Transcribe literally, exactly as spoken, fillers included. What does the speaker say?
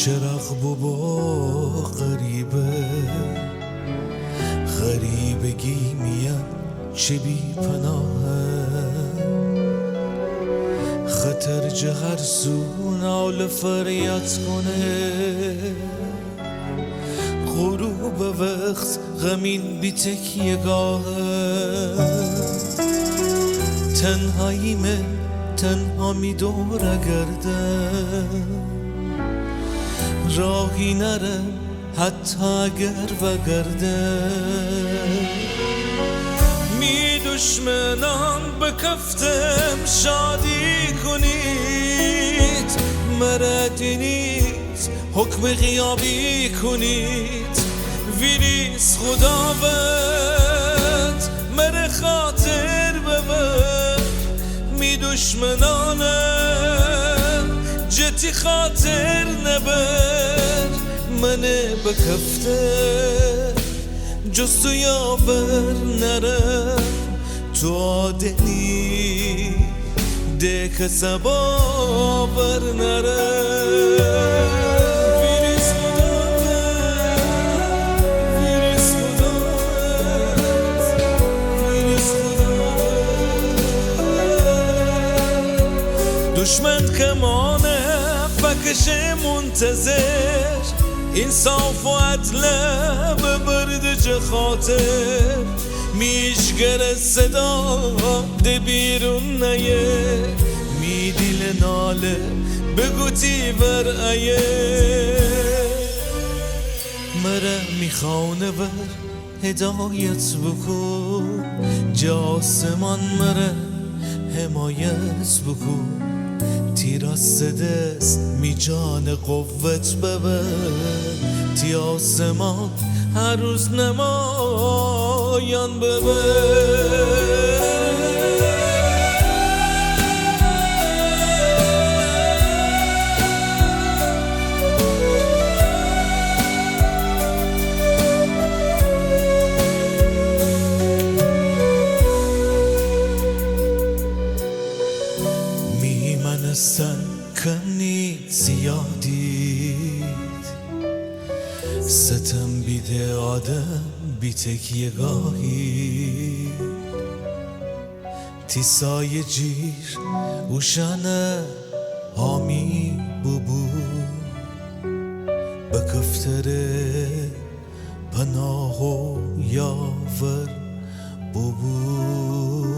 چراغ ببو غریبه، غریبگی میأن چه بی‌پناهه. خطر جه هر سو ناله فریاد کونه. غروب وخت غمین بی تکیه‌گاهه. تنهاییمه، تنها می دور گرده. راهی نره حتی اگر وگرده. می دشمنان بکفتم شادی کنید، مره دینید حکم غیابی کنید. ویریس خداوند مره خاطر ببر، می دشمنانه جه تی خاطر نبر. منه بکفته جز تو یاور نره، تو آدمی ده کس باور نره. ویریس خداوند، ویریس خداوند، ویریس خداوند. دشمن کمانه فکشه منتظر، انصاف و عدله ببرده جه خاطر. می ایجگره صدا ده بیرون نأیه، می دیله ناله بگو تی ور أیه. مره می خانه ور هدایت بوکون، جه آسمان مره حمایت بوکون. تی راست دس می جانه قوت ببه، تی آسمان هر روز نمایان ببه. می مأنستن کم نی زیادی، ستم بیده آدم بی تکیه‌گاهی. تی سایه جیر اوشأنه حامی بوبو، بکفتره پناه و یاور بوبو.